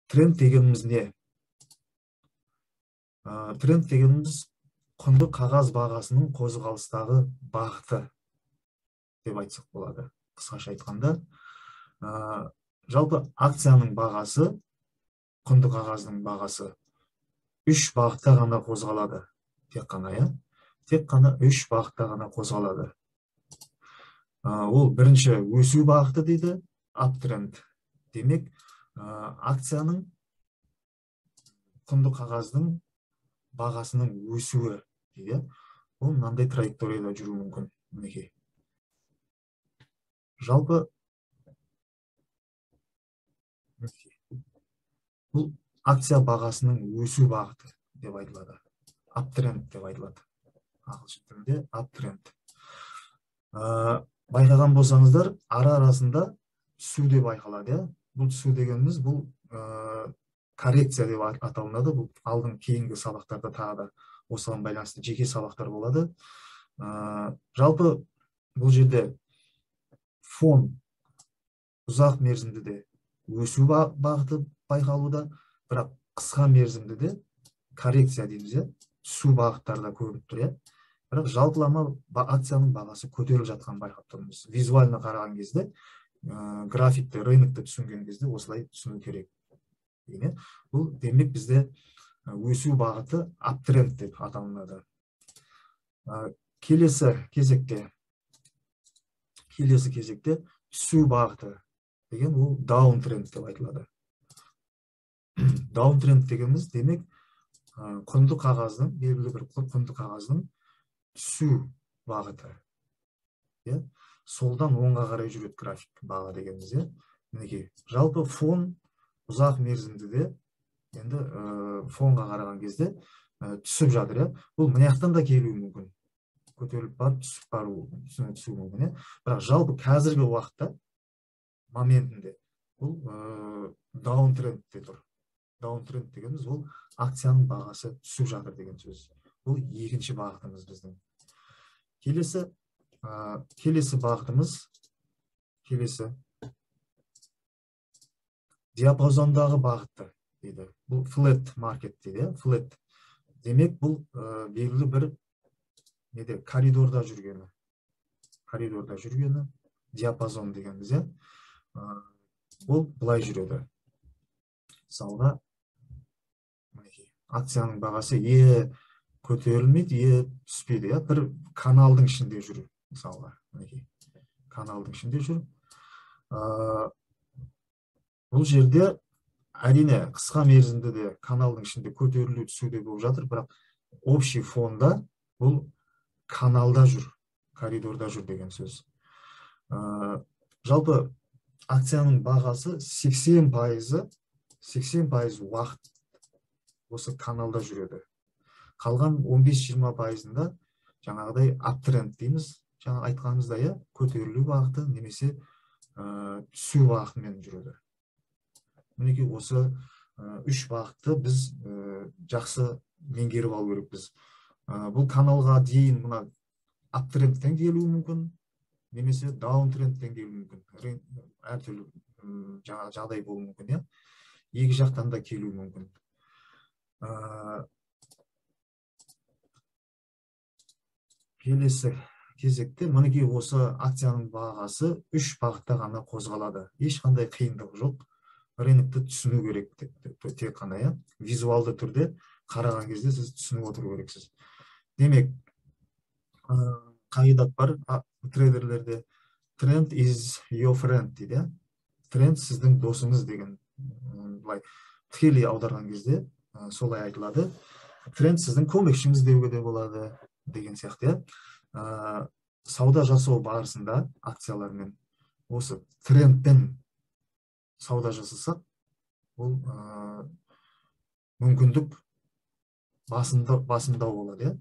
Тренд дегеніміз не? Тренд дегеніміз құнды қағаз бағасының қозғалыстағы бағыты деп айтсақ болады. Қысқаша айтқанда, жалпы акцияның бағасы, құнды қағаздың бағасы үш бағытта ғана қозғалады. Тек қана, иә? Тек қана үш бағытта ғана қозғалады. Ол бірінші өсу бағыты дейді, uptrend. Демек, акцияның, құнды қағаздың бағасының өсуі дейді. Ол мынандай траекторияда жүруі мүмкін. Мінекей. Жалпы бұл акция бағасының өсу бағыты деп айтылады. Uptrend деп айтылады. Ағылшын тілінде uptrend. Байқаған болсаңыздар, ара-арасында түсу деп байқалады. Бұл түсу дегеніміз бұл коррекция деп аталынады. Бұл алдын кейінгі сабақтарда тағы да осыған байланысты жеке сабақтар болады. Жалпы бұл жерде фон ұзақ мерзімді де өсу бағыты байқалуда, бірақ қысқа мерзімді де коррекция дейміз, түсу бағыттарда көрініп тұр. Бірақ жалпылама акцияның бағасы көтеріліп жатқанын байқап тұрмыз. Визуально қараған кезде, графикті, рынокты түсінген кезде осылай түсіну керек. Бұл демек бізде өсу бағыты uptrend деп аталынады. Келесі кезекте түсу бағыты деген ол downtrend деп айтылады. Downtrend дегеніміз демек құнды қағаздың, белгілі бір құнды қағаздың түсу бағыты. Солдан оңға қарай жүреді график баға дегеніміз. Мінекей, жалпы фон ұзақ мерзімді де енді фонға қараған кезде түсіп жатыр. Бұл мына жақтан да келуі мүмкін. Көтеріліп барып түсіп баруы, түсуі мүмкін. Бірақ жалпы қазіргі уақытта моментінде бұл даунтрендте тұр. Даунтренд дегеніміз ол акцияның бағасы түсіп жатыр деген сөз. Бұл екінші бағытымыз біздің. Келесі бағытымыз, келесі диапазондағы бағытты дейді. Бұл flat market дейді, flat. Демек бұл белгілі бір неде коридорда жүргені. Коридорда жүргені диапазон дегеніміз, иә. Ол былай жүреді. Мысалға, мінекей, акцияның бағасы көтерілмейді, түспейді, иә. Бір каналдың ішінде жүр, мысалға, мінекей. Каналдың ішінде жүр. Бұл жерде әрине қысқа мерзімді де каналдың ішінде көтерілу түсу де болып жатыр, бірақ общий фонда бұл каналда жүр, коридорда жүр деген сөз. Жалпы акцияның бағасы 80% уақыт осы каналда жүреді. Қалған 15-20%-ында жаңағыдай uptrend дейміз, жаңа айтқанымыздай, көтерілу бағыты немесе түсу бағытымен жүреді. Мінекей осы үш бағытты біз жақсы меңгеріп алу керекпіз. Бұл каналға дейін мына uptrendтен келуі мүмкін, немесе даунтрендтен келуі мүмкін. Әртүрлі жаңа жағдай болуы мүмкін, иә. Екі жақтан да келуі мүмкін. Келесі кезекте мінекей осы акцияның бағасы үш бағытта ғана қозғалады. Ешқандай қиындық жоқ. Рынокты түсіну керек тек қана, иә. Визуалды түрде қараған кезде сіз түсініп отыру керексіз. Демек, қағидат бар трейдерлерде: тренд is your friend дейді. Тренд сіздің досыңыз деген, былай тікелей аударған кезде солай айтылады. Тренд сіздің көмекшіңіз деуге де болады деген сияқты, иә. Сауда жасау барысында акциялармен осы трендпен сауда жасасақ, бұл мүмкіндік басымдау болады, иә.